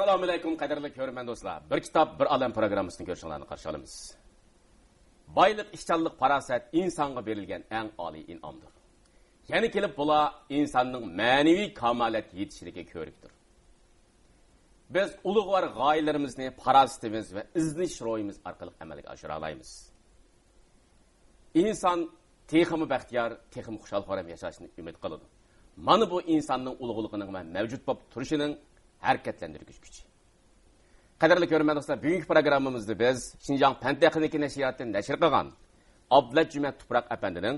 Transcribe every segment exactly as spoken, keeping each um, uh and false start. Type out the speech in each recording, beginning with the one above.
ئەسسالامۇئەلەيكۇم، قەدىرلىك كۆرۈرمەن دوستلار. بىر كىتاب، بىر ئالەم پروگراممىسىنى كۆرۈشۈڭلارنى قارشى ئالىمىز. بايلىق، ئىشچانلىق، پاراسەت ئىنسانغا بېرىلگەن ئەڭ ئالىي ئىنئامدۇر. يەنە كېلىپ بۇلار ئىنساننىڭ مەنىۋى كامالەتكە يېتىشىدىكى كۆۋرۈكتۇر. بىز ئۇلۇغۋار غايىلىرىمىزنى پاراسىتىمىز ۋە ئىزدىنىش روھىمىز ئارقىلىق ئەمەلگە ئاشۇرالايمىز. ئىنسان تېخىمۇ بەختىيار، تېخىمۇ خۇشال-خۇرام ياشاشنى ئۈمىد قىلىدۇ. مانا بۇ ئىنساننىڭ ئۇلۇغلۇقىنىڭ ۋە مەۋجۇت بولۇپ تۇرۇشىنىڭ ھەرىكەتلەندۈرگۈچ كۈچى. قەدىرلىك كۆرۈرمەن دوستلار، بۈگۈنكى پروگراممىمىزدا بىز شىنجاڭ پەن تېخنىكا نەشرىياتى نەشر قىلغان ئابلەت جۈمە تۇپراق ئەپەندىنىڭ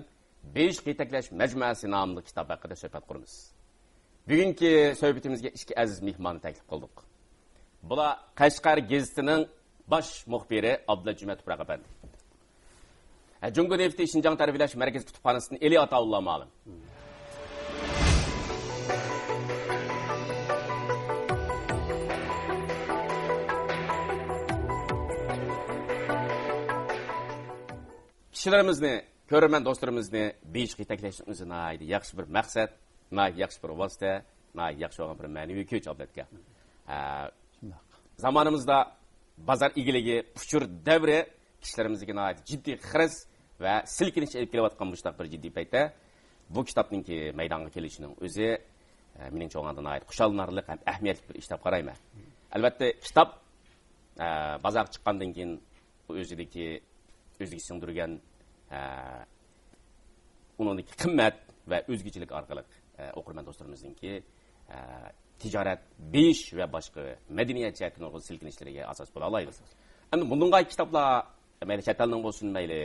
بېيىش يېتەكلەش مەجمۇئەسى ناملىق كىتاب ھەققىدە سۆھبەت قۇرىمىز. بۈگۈنكى سۆھبىتىمىزگە ئىككى ئەزىز مېھماننى تەكلىپ قىلدۇق. بۇلار قەشقەر گېزىتىنىڭ باش مۇخبىرى ئابلەت جۈمە تۇپراق ئەپەندى. ھە، جۇڭگو نېفىتى شىنجاڭ تەربىيەلەش مەركىزى كۇتۇپخانىسىدىن ئېلى ئاتاۋۇللا مۇئەللىم. كىشىلىرىمىزنى، كۆرۈرمەن دوستلىرىمىزنى بېيىشقا يېتەكلەشنىڭ ئۆزى ناھايىتى ياخشى بىر مەقسەت، ناھايىتى ياخشى بىر ۋاسىتە، ناھايىتى ياخشى بولغان بىر مەنىۋى كۈچ ئابلەتكە. ھە، شۇنداق. زامانىمىزدا بازار ئىگىلىكى، ئۇچۇر دەۋرى كىشىلىرىمىزگە ناھايىتى جىددىي خىرىس ۋە سىلكىنىش ئېلىپ كېلىۋاتقان مۇشۇنداق بىر جىددىي پەيتتە بۇ كىتابنىڭكى مەيدانغا كېلىشىنىڭ ئۆزى، ئە، مېنىڭچە ئوڭاندا ناھايىتى خۇشاللىنارلىق ھەم ئەھمىيەتلىك بىر ئىش دەپ قارايمەن. ئەلۋەتتە، كىتاب، ئە، بازارغا چىققاندىن كېيىن ئۇ ئۆزىدىكى، ئۆزىگە سىڭدۈرگەن، ئە، ئۇنىڭدىكى قىممەت ۋە ئۆزگىچىلىك ئارقىلىق، ئە، ئوقۇرمەن دوستلىرىمىزنىڭكى، ئە، تىجارەت، بېيىش ۋە باشقا مەدەنىيەت جەھەتتىن نۇرغۇن سىلكىنىشلىرىگە ئاساس بولالايدۇ. ئەمدى بۇندىنغا كىتابلار، مەيلى چەت ئەلنىڭ بولسۇن، مەيلى،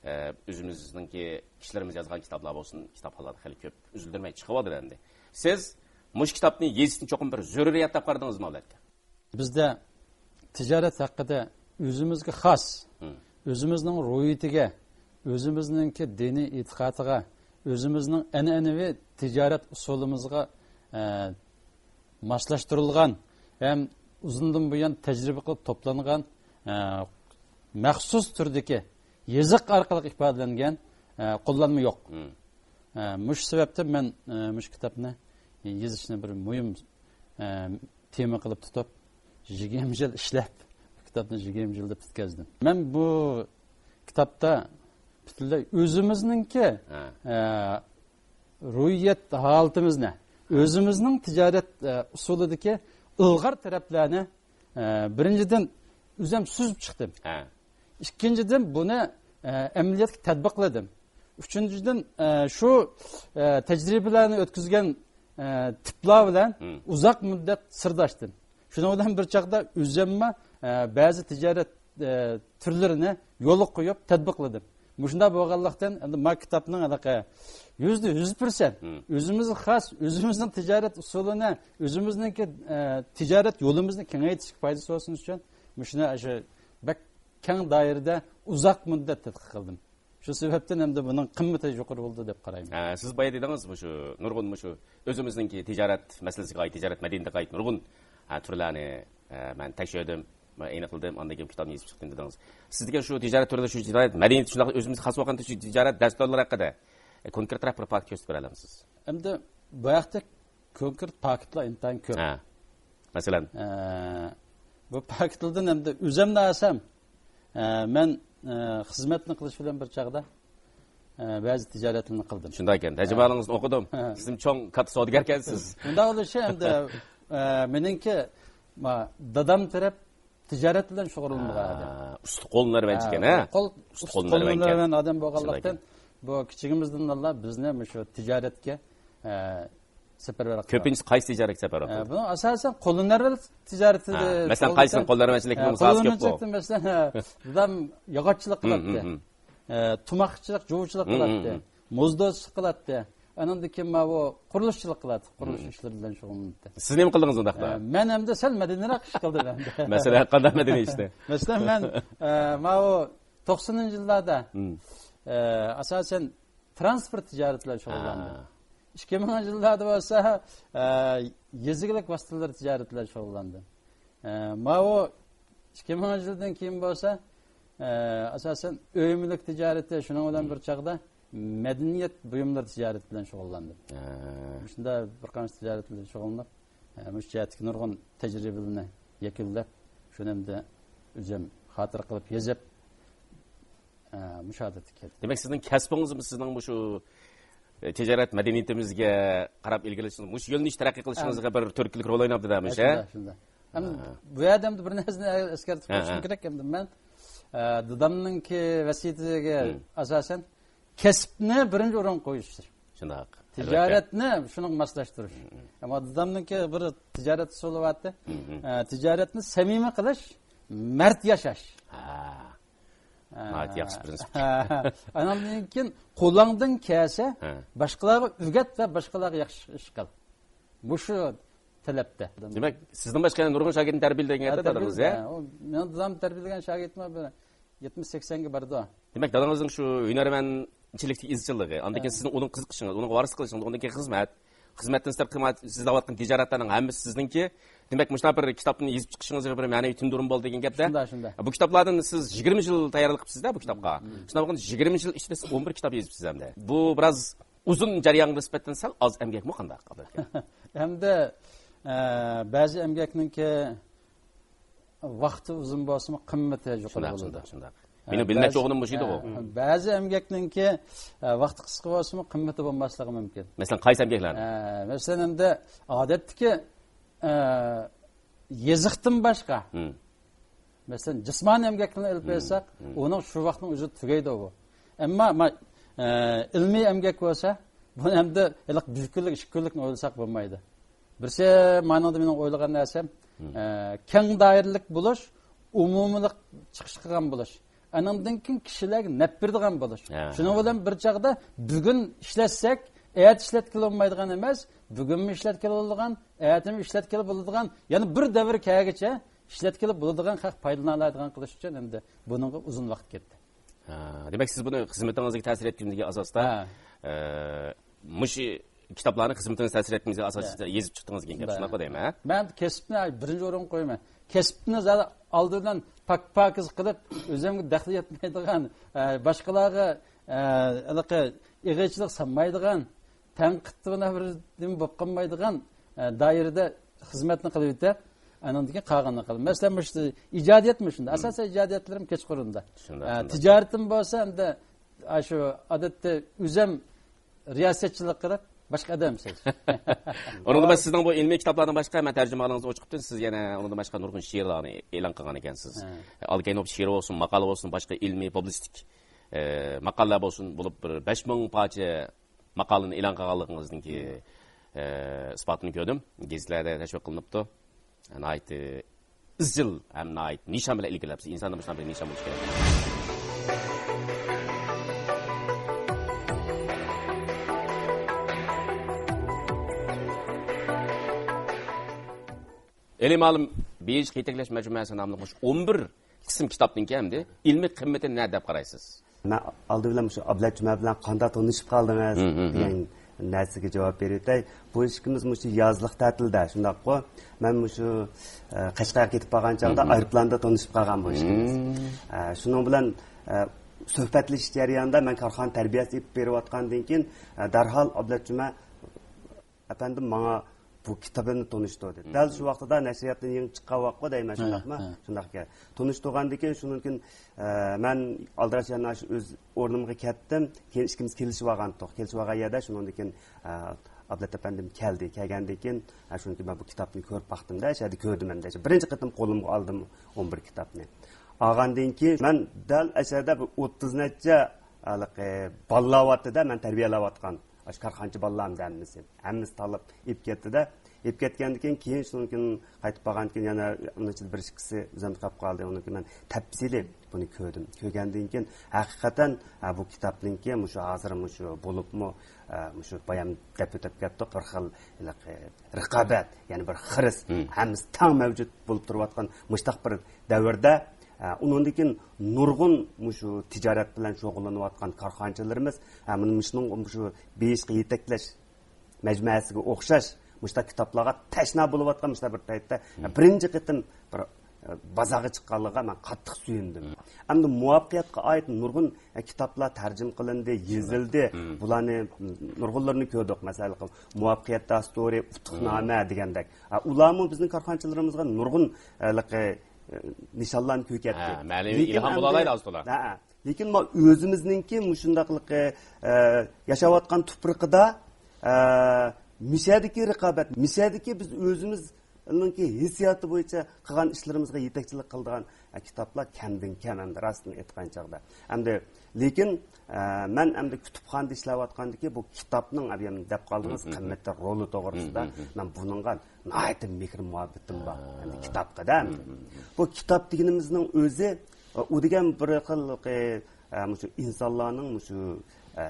ئە، ئۆزىمىزنىڭكى كىشىلىرىمىز يازغان كىتابلار بولسۇن، كىتابخانىلاردا خېلى كۆپ ئۈزۈلدۈرمەي چىقىۋاتىدۇ ئەمدى. سىز مۇشۇ كىتابنى يېزىشنى چوقۇم بىر زۆرۈرىيەت دەپ قارىدىڭىزمۇ ئابلەتكە؟ بىزدە تىجارەت ھەققىدە ئۆزىمىزگە خاس، مم. ئۆزىمىزنىڭ روھىيىتىگە، ئۆزىمىزنىڭكى دىنىي ئېتىقادىغا، ئۆزىمىزنىڭ ئەنئەنىۋى تىجارەت ئۇسۇلىمىزغا، ئە، ماسلاشتۇرۇلغان ھەم ئۇزۇندىن بۇيان تەجرىبە قىلىپ توپلانغان، ئە، مەخسۇس تۈردىكى يېزىق ئارقىلىق ئىپادىلەنگەن، ئە، قوللانما يوق. مم. ئە، مۇشۇ سەۋەبتىن مەن، ئە، مۇشۇ كىتابنى يېزىشنى بىر مۇھىم، ئە، تېما قىلىپ تۇتۇپ، يىگىرمە يىل ئىشلەپ، بۇ كىتابنى يىگىرمە يىلدا پۈتكۈزدۈم. مەن بۇ كىتابتا پۈتۈنلەي ئۆزىمىزنىڭكى، ھە. ئە، روھىيەت ھالىتىمىزنى، ئۆزىمىزنىڭ تىجارەت، ئە، ئۇسۇلىدىكى ئىلغار تەرەپلەرنى، ئە، بىرىنچىدىن، ئۆزۈم سۈزۈپ چىقتىم. ھە. ئىككىنچىدىن، بۇنى، ئە، ئەمەلىيەتكە تەتبىقلىدىم. ئۈچىنچىدىن، ئە، شۇ، ئە، تەجرىبىلەرنى ئۆتكۈزگەن، ئە، تىپلار بىلەن مم. ئۇزاق مۇددەت سىرداشتىم. شۇنىڭ بىلەن بىر چاغدا ئۆزۈممۇ، ئە، بەزى تىجارەت، ئە، تۈرلىرىنى يولغا قويۇپ تەتبىقلىدىم. مۇشۇنداق بولغانلىقتىن، ئەمدى ما كىتابنىڭ ھېلىقى يۈزدە يۈز پىرسەنت مم. ئۆزىمىزگە خاس، ئۆزىمىزنىڭ تىجارەت ئۇسۇلىنى، ئۆزىمىزنىڭكى، ئە، تىجارەت يولىمىزنى كېڭەيتىشكە پايدىسى بولسۇن ئۈچۈن، مۇشۇنى شۇ بەك كەڭ دائىرىدە ئۇزاق مۇددەت تەتقىق قىلدىم. شۇ سەۋەبتىن ئەمدى بۇنىڭ قىممىتى يۇقىرى بولدى دەپ قارايمەن. ھە، سىز بايا دېدىڭىز، مۇشۇ نۇرغۇن مۇشۇ ئۆزىمىزنىڭكى تىجارەت مەسىلىسىگە ئائىت، تىجارەت مەدەنىيىتىگە ئائىت نۇرغۇن، ھە، تۈرلەرنى، ھە، مەن تەكشۈردۈم، مەن ئېنىقلىدىم، ئاندىن كېيىن كىتابنى يېزىپ چىقتىم دېدىڭىز. سىز دېگەن شۇ تىجارەت تۈرىدە شۇ تىجارەت مەدەنىيىتى شۇنداق ئۆزىمىزگە خاس بولغان شۇ تىجارەت دەستۇرلىرى ھەققىدە، ئە، كونكرېتراق بىر پاكىت كۆرسىتىپ بېرەلەمسىز؟ ئەمدى بۇ ھەقتە كونكرېت پاكىتلار ئىنتايىن كۆپ. ھە. مەسىلەن؟ ئە، بۇ پاكىتلاردىن ئەمدى ئۆزۈمنى ئالسام، ئە، مەن، ئە، خىزمەتنى قىلىش بىلەن بىر چاغدا، ئە، بەزى تىجارەتلەرنى قىلدىم. شۇنداق ئىكەن. تەجرىبىڭىزنى ئوقۇدۇم. ھە. سىزمۇ چوڭ كاتتا سودىگەركەنسىز. شۇنداق بولۇشى ئەمدى، ئە، مېنىڭكى، ما، دادام تەرەپ تىجارەت بىلەن شۇغۇللىنىدىغان ئادەم. ھە، ئۇستا قول ھۈنەرۋەنچى ئىكەن، ھە؟ قول، ئۇستا قول ھۈنەرۋەنچى ئادەم بولغانلىقتىن، شۇنداق ئىكەن. بۇ كىچىكىمىزدىن ئاللا بىزنى مۇشۇ تىجارەتكە، ئە، سەپەرۋەر قىلغان. كۆپىنچىسى قايسى تىجارەتكە سەپەرۋەر قىلدى؟ بۇنىڭ ئاساسەن قول ھۈنەرۋەنلىك تىجارىتى، ھە، مەسىلەن، قايسىنىڭ قول ھۈنەرۋەنچىلىكىنىڭ ھە، ساھەسى كۆپ بۇ؟ مەسىلەن، ھە، دادام ياغاچچىلىق قىلاتتى. مم، مم. ئە، تۇماقچىلىق، جۇۋىچىلىق قىلاتتى. مم، مم. موزدوزچىلىق قىلاتتى. ئانىڭدىن كېيىن ماۋۇ قۇرۇلۇشچىلىق قىلاتتى. قۇرۇلۇش ئىشلىرى بىلەن شۇغۇللىناتتى. سىز نېمە قىلدىڭىز ئۇنداقتا؟ ئە، مەن ئەمدى سەل مەدەنىيرەك ئىش قىلدىم ئەمدى. مەسىلەن، قانداق مەدەنىي ئىشنى؟ مەسىلەن، مەن، ئە، ماۋۇ توقسىنىنچى يىللاردا، ئە، ئاساسەن ترانسپورت تىجارىتى بىلەن شۇغۇللاندىم. ھە. ئىككى مىڭىنچى يىللاردا بولسا، ئە، يېزا ئىگىلىك ۋاسىتىلىرى تىجارىتى بىلەن شۇغۇللاندىم. ئە، ماۋۇ ئىككى مىڭىنچى يىلدىن كېيىن بولسا، ئە، ئاساسەن ئۆي مۈلۈك تىجارىتى، شۇنىڭ بىلەن بىر چاغدا مەدەنىيەت بۇيۇملىرى تىجارىتى بىلەن شۇغۇللاندىم. ھە. شۇنداق بىر قانچە تىجارەت بىلەن شۇغۇللىنىپ، مۇشۇ جەھەتتىكى نۇرغۇن تەجرىبىلىرىنى يەكۈنلەپ، شۇنى ئەمدى ئۆزۈم خاتىرە قىلىپ يېزىپ، مۇشۇ ھالەتكە كەلدىم. دېمەك، سىزنىڭ كەسپىڭىزمۇ سىزنىڭ مۇشۇ، ئە، تىجارەت مەدەنىيىتىمىزگە قاراپ ئىلگىرىلىشىڭىز، مۇشۇ يۆنىلىش تەرەققىي قىلىشىڭىزغا بىر تۈرتكىلىك رول ئويناپتۇ-دە، ھە، مۇشۇ، ھە؟ شۇنداق، شۇنداق. ھەم ھە. بۇ يەردە ئەمدى بىر نەرسىنى ئەسكەرتىپ ھە، قويۇشۇم ھە. كېرەك ئەمدى مەن، ئە، دادامنىڭكى ۋەسىيىتىگە ھە. ئاساسەن كەسىپنى بىرىنچى ئورۇنغا قويۇش. شۇنداق. تىجارەتنى شۇنىڭغا ماسلاشتۇرۇش. ھە، ھە. ئەمما دادامنىڭكى بىر تىجارەت ئۇسۇلى بارتى. ھە، ھە. ئە، تىجارەتنى سەمىمىي قىلىش، مەرد ياشاش. ھە. ھە. ناھايىتى ياخشى پرىنسىپ. ئاناندىن كېيىن قولۇڭدىن كەلسە، ھە. باشقىلارغا ئۆگەت ۋە باشقىلارغا ياخشى ئىش قىل. مۇشۇ تەلەپتە. دېمەك، سىزدىن باشقا يەنە نۇرغۇن شاگىرتنى تەربىيەلىگەن ھە، دادىڭىز، تەربىيە-، يا؟ ھە، ئۇ مېنىڭ دادام تەربىيەلىگەن شاگىرتىمۇ بىر يەتمىش سەكسەنگە بارىدۇ. دېمەك، دادىڭىزنىڭ شۇ ھۈنەرمەنچىلىكتىكى ئىزچىللىقى، ئاندىن كېيىن ھە. سىزنىڭ ئۇنىڭ قىزىقىشىڭىز، ئۇنىڭغا ۋارىسلىق قىلىشىڭىز، ئۇنىڭدىن كېيىن خىزمەت، خىزمەتتىن سىرت قىلما-، سىز دەۋاتقان تىجارەتلەرنىڭ ھەممىسى سىزنىڭكى. دېمەك، مۇشۇنداق بىر كىتابنى يېزىپ چىقىشىڭىزغا بىر مەنىۋى تىندۇرما بولدى دېگەن گەپتە. شۇنداق، شۇنداق. بۇ كىتابلاردىن سىز يىگىرمە يىل تەييارلىق قىلىپسىز-دە بۇ كىتابقا. مم. شۇنداق بولغاندا يىگىرمە يىل ئىچىدە سىز ئون بىر كىتاب يېزىپسىز ئەمدى. بۇ بىراز ئۇزۇن جەريانغا نىسبەتەن سەل ئاز ئەمگەكمۇ قانداق؟ ئەمدى، ئە، بەزى ئەمگەكنىڭكى ۋاقتى ئۇزۇن بولسىمۇ، قىممىتى يۇقىرى شۇنداق، بولىدۇ. شۇنداق، شۇنداق. ھە، مېنىڭ بىلمەكچى بەزى، بولغىنىم مۇشۇ ئىدىغۇ. ھە، بەزى ئەمگەكنىڭكى، ھە، ۋاقتى قىسقا بولسىمۇ، قىممىتى بولماسلىقى مۇمكىن. مەسىلەن، قايسى ئەمگەكلەرنى؟ ھە، مەسىلەن، ئەمدى ئادەتتىكى، ھە، يېزىقتىن باشقا، ھىم. مەسىلەن، جىسمانىي ئەمگەكلەرنى ئېلىپ ھىم، ئېلساق، ھىم. ئۇنىڭ شۇ ۋاقىتنىڭ ئۆزىدە تۈگەيدۇ بۇ. ئەمما، ما-، ھە، ئىلمىي ئەمگەك بولسا، بۇنى ئەمدى ھېلىقى بىر كۈنلۈك، ئىككى كۈنلۈكنى ئويلىساق بولمايدۇ. بىرسى مانىڭدا مېنىڭ ئويلىغان نەرسەم، مم. ئە، كەڭ دائىرىلىك بولۇش، ئومۇمىيلىق چىقىش قىلغان بولۇش. ئانىڭدىن كېيىن كىشىلەرگە نەپ بېرىدىغان بولۇش. ھە. شۇنىڭ بىلەن بىر چاغدا بۈگۈن ئىشلەتسەك، ئەتە ئىشلەتكىلى بولمايدىغان ئەمەس، بۈگۈنمۇ ئىشلەتكىلى بولىدىغان، ئەتىمۇ ئىشلەتكىلى بولىدىغان، يەنە بىر دەۋر كەلگۈچە ئىشلەتكىلى بولىدىغان، خەق پايدىلىنالايدىغان قىلىش ئۈچۈن ئەمدى بۇنىڭغا ئۇزۇن ۋاقىت كەتتى. ھە، دېمەك، سىز بۇنى خىزمىتىڭىزگە تەسىر يەتكۈزگەندىكى ئاساستا، ھە. ئە، مۇشۇ كىتابلارنى خىزمىتىڭىز تەسىر يەتكۈزگەندىكى ئاساستا ھە. يېزىپ چىقتىڭىز دېگەن گەپ، ھە. شۇنداققۇ دەيمەن، ھە؟ مەن كەسىپنى بىرىنچى ئورۇنغا قويىمەن. كەسىپنى زادى ئالدى بىلەن پاك-پاكىز قىلىپ، ئۆزۈمگە دەخلى يەتمەيدىغان، ئە، باشقىلارغا، ئە، ھېلىقى ئېغىرچىلىق سالمايدىغان، تەنقىد بىلەن بىر نېمە بولۇپ قالمايدىغان، ئە، دائىرىدە خىزمەتنى قىلىۋېتىپ، ئانىڭدىن كېيىن قالغىنىنى قىلىمەن. مەسىلەن، مۇشۇ ئىجادىيەتمۇ شۇنداق. مم. ئاساسەن ئىجادىيەتلىرىم كەچقۇرۇندا. شۇنداق، ئە، شۇنداق. تىجارىتىم بولسا ئەمدى، ئاشۇ ئادەتتە ئۆزۈم رىياسەتچىلىك قىلىپ، باشقا ئادەم سۆز. ئۇنىڭدا مەن سىزنىڭ بۇ ئىلمىي كىتابلاردىن باشقا، مەن تەرجىمىھالىڭىزنى ئوچۇق قىپتۇ، سىز يەنە ئۇنىڭدىن باشقا نۇرغۇن شېئىرلارنى ئېلان قىلغان ئىكەنسىز. ھە. ئالكەينوف شېئىرى بولسۇن، ماقالە بولسۇن، باشقا ئىلمىي، پۇبلىستىك، ئە، ماقالىلەر بولسۇن، بولۇپ بىر بەش مىڭ پارچە ماقالىنى ئېلان قىلغانلىقىڭىزنىڭكى، ئە، ئىسپاتىنى كۆردۈم. گېزىتلەردە تەشۋىق قىلىنىپتۇ. ناھايىتى ئىزچىل ھەم ناھايىتى نىشان بىلەن ئىلگىرىلەپسىز. ئىنساندا مۇشۇنداق بىر نىشان بولۇشى كېرەك. ئىلىم ئالىم بېيىش يېتەكلەش مەجمۇئەسى ناملىق مۇشۇ ئون بىر قىسىم كىتابنىڭكى ئەمدى ئىلمىي قىممىتى نەدە دەپ قارايسىز؟ مەن ئالدى بىلەن مۇشۇ ئابلەت جۈمە بىلەن قانداق تونۇشۇپ قالدىڭىز مم، مم، دېگەن مم. نەرسىگە جاۋاب بېرىۋېتەي. بۇ ئىككىمىز مۇشۇ يازلىق تەتىلدە، شۇنداققۇ؟ مەن مۇشۇ، ئە، قەشقەرگە كېتىپ بارغان چاغدا مم، مم. ئايروپىلاندا تونۇشۇپ قالغان بۇ ئىككىمىز. مم. ئە، شۇنىڭ بىلەن، ئە، سۆھبەتلىشىش جەريانىدا مەن كارخانا تەربىيەسى ئېلىپ بېرىۋاتقاندىن كېيىن، ئە، دەرھال ئابلەت جۈمە ئەپەندىم ماڭا بۇ كىتابىمنى تونۇشتۇردى. مم. دەل شۇ ۋاقتىدا نەشرىياتتىن يېڭى چىققان ۋاقىتقۇ دەيمەن، ھە، شۇنداقمۇ؟ ھە. شۇنداق ئىكەن. تونۇشتۇرغاندىن كېيىن شۇنىڭدىن كېيىن، ئە، مەن ئالدىراش يەنە شۇ ئۆز ئورنۇمغا كەتتىم. كېيىن ئىككىمىز كېلىشىۋالغانتۇق. كېلىشىۋالغان يەردە شۇنىڭدىن كېيىن، ئە، ئابلەت ئەپەندىم كەلدى. كەلگەندىن كېيىن، ئە، شۇنىڭدىن كېيىن مەن بۇ كىتابنى كۆرۈپ باقتىم-دە، ئەشەدە كۆردۈم ئەمدى. بىرىنچى قېتىم قولۇمغا ئالدىم ئون بىر كىتابنى. ئالغاندىن كېيىن مەن دەل ئەشەدە بىر ئوتتۇز نەچچە ھېلىقى بالىلار بارتتى-دە، مەن تەربىيەلەۋاتقان. ئاشۇ كارخانىچى بالىلارمىز ھەممىسى. ھەممىسى تاللاپ ئېلىپ كەتتى-دە. ئېلىپ كەتكەندىن كېيىن، كېيىن شۇنىڭدىن كېيىن قايتىپ بارغاندىن كېيىن يەنە ئۇنىڭ ئىچىدە بىر ئىككىسى ئۆزۈمدە قاپقالدى. ئۇنىڭ كېيىن مەن تەپسىلىي بۇنى كۆردۈم. كۆرگەندىن كېيىن ھەقىقەتەن، ھە، بۇ كىتابنىڭكى مۇشۇ ھازىر مۇشۇ بولۇپمۇ، ئە، مۇشۇ بايام دەپ ئۆتۈپ كەتتۇق، بىر خىل ھېلىقى رىقابەت، يەنى بىر خىرىس، مم. ھەممىسى تەڭ مەۋجۇت بولۇپ تۇرۇۋاتقان مۇشۇنداق بىر دەۋردە، ئە، ئۇنىڭدىن كېيىن نۇرغۇن مۇشۇ تىجارەت بىلەن شۇغۇللىنىۋاتقان كارخانىچىلىرىمىز، ئە، مانا مۇشۇنىڭ، مۇشۇ بېيىشقا يېتەكلەش مەجمۇئەسىگە ئوخشاش مۇشۇنداق كىتابلارغا تەشنا بولۇۋاتقان مۇشۇنداق بىر پەيتتە، مم. بىرىنچى قېتىم بىر بازارغا چىققانلىقىغا مەن قاتتىق سۆيۈندۈم. ئەمدى مۇۋەپپەقىيەتكە ئائىت نۇرغۇن، ئە، كىتابلار تەرجىمە قىلىندى، يېزىلدى. بۇلارنى، م، نۇرغۇنلىرىنى كۆردۇق. مەسىلەن، مۇۋەپپەقىيەت داستۇرى، ئۇتۇقنامە دېگەندەك. ئە، ئۇلارمۇ بىزنىڭ كارخانىچىلىرىمىزغا نۇرغۇن، ئە، ھېلىقى، ئە، نىشانلارنى كۆرسەتتى. ھە، مەنىۋى ئىلھام بولالايدۇ ئاز تولا. ھە، لېكىن ما ئۆزىمىزنىڭكى مۇشۇنداقلىقى، ئە، ياشاۋاتقان تۇپرىقىدا، ئە، مىشەدىكى رىقابەت، مىشەدىكى بىز ئۆزىمىزنىڭكى ھېسسىياتى بويىچە قىلغان ئىشلىرىمىزغا يېتەكچىلىك قىلىدىغان، ئە، كىتابلار كەمدىن كەم ئەمدى راستىنى ئېيتقان چاغدا. ئەمدى لېكىن، ئە، مەن ئەمدى كۇتۇپخانىدا ئىشلەۋاتقاندىكى بۇ كىتابنىڭ ئەمدى دەپ قالدىڭىز، قىممىتى رولى توغرىسىدا مەن بۇنىڭغا ناھايىتى مېھىر مۇھەببىتىم بار. ئەمدى كىتابقا-دە ئەمدى. بۇ كىتاب دېگىنىمىزنىڭ ئۆزى، ئۇ دېگەن بىر خىل، ئە، مۇشۇ ئىنسانلارنىڭ مۇشۇ، ئە،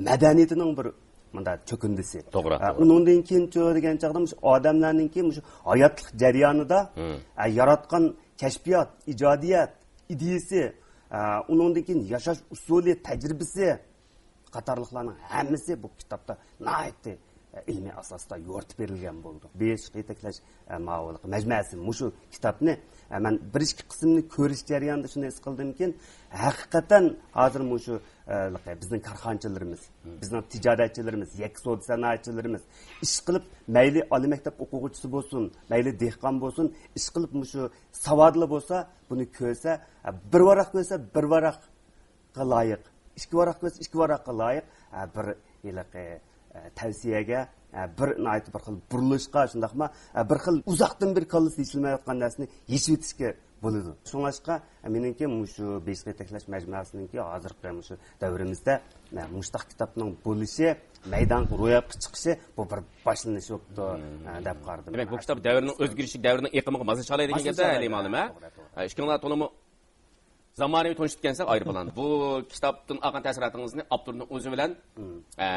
مەدەنىيىتىنىڭ بىر مۇنداق چۆكۈندىسى. توغرا، ئە، توغرا. ئۇنىڭدىن كېيىنچۇ دېگەن چاغدا مۇشۇ ئادەملەرنىڭكى مۇشۇ ھاياتلىق جەريانىدا، ئە، ياراتقان كەشپىيات، ئىجادىيەت، ئىدىيىسى، ئە، ئۇنىڭدىن كېيىن ياشاش ئۇسۇلى، تەجرىبىسى، قاتارلىقلارنىڭ ھەممىسى بۇ كىتابتا ناھايىتى، ئە، ئىلمىي ئاساستا يورۇتۇپ بېرىلگەن بولىدۇ. بېيجىڭ يېتەكلەش، ئە، ماۋۇلۇق مەجمۇئەسى مۇشۇ كىتابنى، ئە، مەن بىر ئىككى قىسمىنى كۆرۈش جەريانىدا شۇنى ھېس قىلدىمكىن، ھەقىقەتەن ھازىر مۇشۇ، ئە، بىزنىڭ كارخانىچىلىرىمىز، بىزنىڭ تىجارەتچىلىرىمىز، يەككە سودا سانائەتچىلىرىمىز ئىشقىلىپ، مەيلى ئالىي مەكتەپ ئوقۇغۇچىسى بولسۇن، مەيلى دېھقان بولسۇن، ئىشقىلىپ مۇشۇ ساۋادلى بولسا، بۇنى كۆرسە، ئە، بىر ۋاراق كۆرسە، بىر ۋاراق لايىق، ئىككى ۋاراق كۆرسە، ئىككى ۋاراققا لايىق، ئە، بىر ھېلىقى، ئە، تەۋسىيەگە، ئە، بىر ناھايىتى بىر خىل بۇرۇلۇشقا، شۇنداقمۇ، ئە، بىر خىل ئۇزاقتىن بېرى كاللىسى يېشىلمەيۋاتقان نەرسىنى يېشىۋېتىشكە بولىدۇ. شۇڭلاشقا، ئە، مېنىڭكى مۇشۇ بېيجىڭ يېتەكلەش مەجمۇئەسىنىڭكى ھازىرقى مۇشۇ دەۋرىمىزدە، ئە، مۇشۇنداق كىتابنىڭ بولۇشى، مەيدانغا، روياپقا چىقىشى، بۇ بىر باشلىنىش بوپتۇ، ئە، دەپ قارىدىم. دېمەك، بۇ كىتاب دەۋرنىڭ ئۆزگىرىشى، دەۋرنىڭ ئېقىمىغا ماسلىشالايدىغان گەپ-دە، ھەلىم ئالىم، ھە؟ توغرا، توغرا. ئە، ئىككىڭلار تولىمۇ زامانىۋى تونۇشتۇرۇپ كەلسەك ئايروپىلان. بۇ كىتابتىن ئالغان تەسىراتىڭىزنى ئاپتورنىڭ ئۆزى بىلەن، ئە،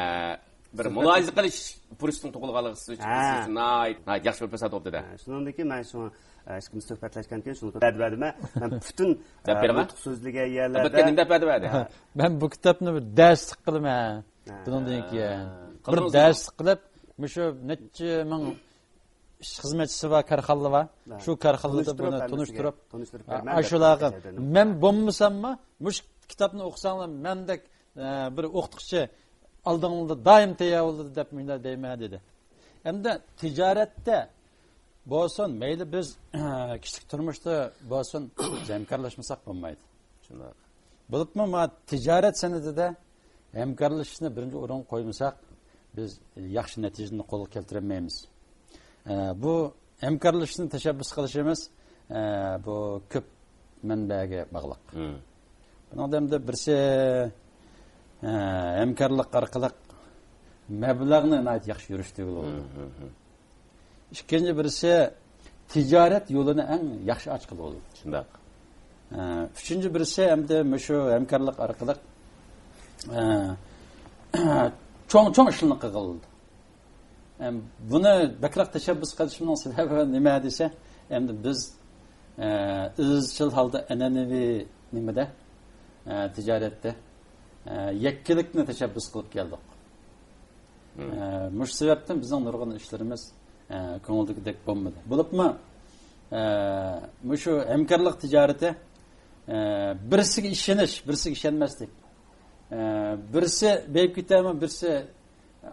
بىر مۇلاھىزە قىلىش پۇرسىتىڭ تۇغۇلغانلىقى سىز ئۈچۈن، ھە، سىز ئۈچۈن ناھايىتى، ناھايىتى ياخشى بىر پۇرسەت بولۇپتۇ-دە. ھە، شۇنىڭدىن كېيىن مەن شۇڭا، ئە، ئىككىمىز سۆھبەتلەشكەن كېيىن شۇنى دەپ بەردىم. مەن پۈتۈن، دەپ ئە، بېرىمەن. نۇتۇق سۆزلىگەن يەرلەردە. ئەلبەتتە، نېمە دەپ بەردى؟ مەن بۇ كىتابنى بىر دەرسلىك قىلىمەن. ھە. بۇنىڭدىن كېيىن بىر قىلدىڭىزمۇ؟ دەرسلىك قىلىپ، مۇشۇ نەچچە مىڭ ئىش خىزمەتچىسى بار كارخانىلار بار. ھە. شۇ كارخانىلاردا تونۇشتۇرۇپ، بۇنى ھەممىسىگە تونۇشتۇرۇپ، تونۇشتۇرۇپ ھە، بەرمەن، ئاشۇلارغا ئەلۋەتتە. مەن بولمىساممۇ، مۇشۇ كىتابنى ئوقۇساڭلار، مەندەك، ئە، بىر ئوقۇتقۇچى ئالدىڭلاردا دائىم تەييار بولىدۇ دەپ مۇنداق دەيمەن، دېدى. ئەمدى تىجارەتتە بولسۇن، مەيلى بىز، ئە، كىشىلىك تۇرمۇشتا بولسۇن، بىز ھەمكارلاشمىساق بولمايدۇ. شۇنداق. بولۇپمۇ ما تىجارەت سەنئىتىدە ھەمكارلىشىشنى بىرىنچى ئورۇنغا قويمىساق، بىز ياخشى نەتىجىنى قولغا كەلتۈرەلمەيمىز. ئە، بۇ ھەمكارلىشىشنى تەشەببۇس قىلىشىمىز، ئە، بۇ كۆپ مەنبەگە باغلىق. مم. بۇنىڭدا ئەمدى بىرسى، ئە، ھەمكارلىق ئارقىلىق مەبلەغنى ناھايىتى ياخشى يۈرۈشتۈرگىلى بولىدۇ. مم، مم، مم. ئىككىنچى بىرسى، تىجارەت يولىنى ئەڭ ياخشى ئاچقىلى بولىدۇ. شۇنداق. ئە، ئۈچىنچى بىرسى، ئەمدى مۇشۇ ھەمكارلىق ئارقىلىق، ئە، چوڭ-چوڭ ئىشلارنى قىلغىلى بولىدۇ. ئەم، بۇنى بەكرەك تەشەببۇس قىلىشىمنىڭ سەۋەبى نېمە دېسە، ئەمدى بىز، ئە، ئىزچىل ھالدا ئەنئەنىۋى نېمىدە، ئە، تىجارەتتە، ئە، يەككىلىكنى تەشەببۇس قىلىپ كەلدۇق. مم. ئە، مۇشۇ سەۋەبتىن بىزنىڭ نۇرغۇن ئىشلىرىمىز، ئە، كۆڭۈلدىكىدەك بولمىدى. بولۇپمۇ، ئە، مۇشۇ ھەمكارلىق تىجارىتى، ئە، بىرسىگە ئىشىنىش، بىرسىگە ئىشەنمەسلىك. ئە، بىرسى بېيىپ كېتەرمۇ، بىرسى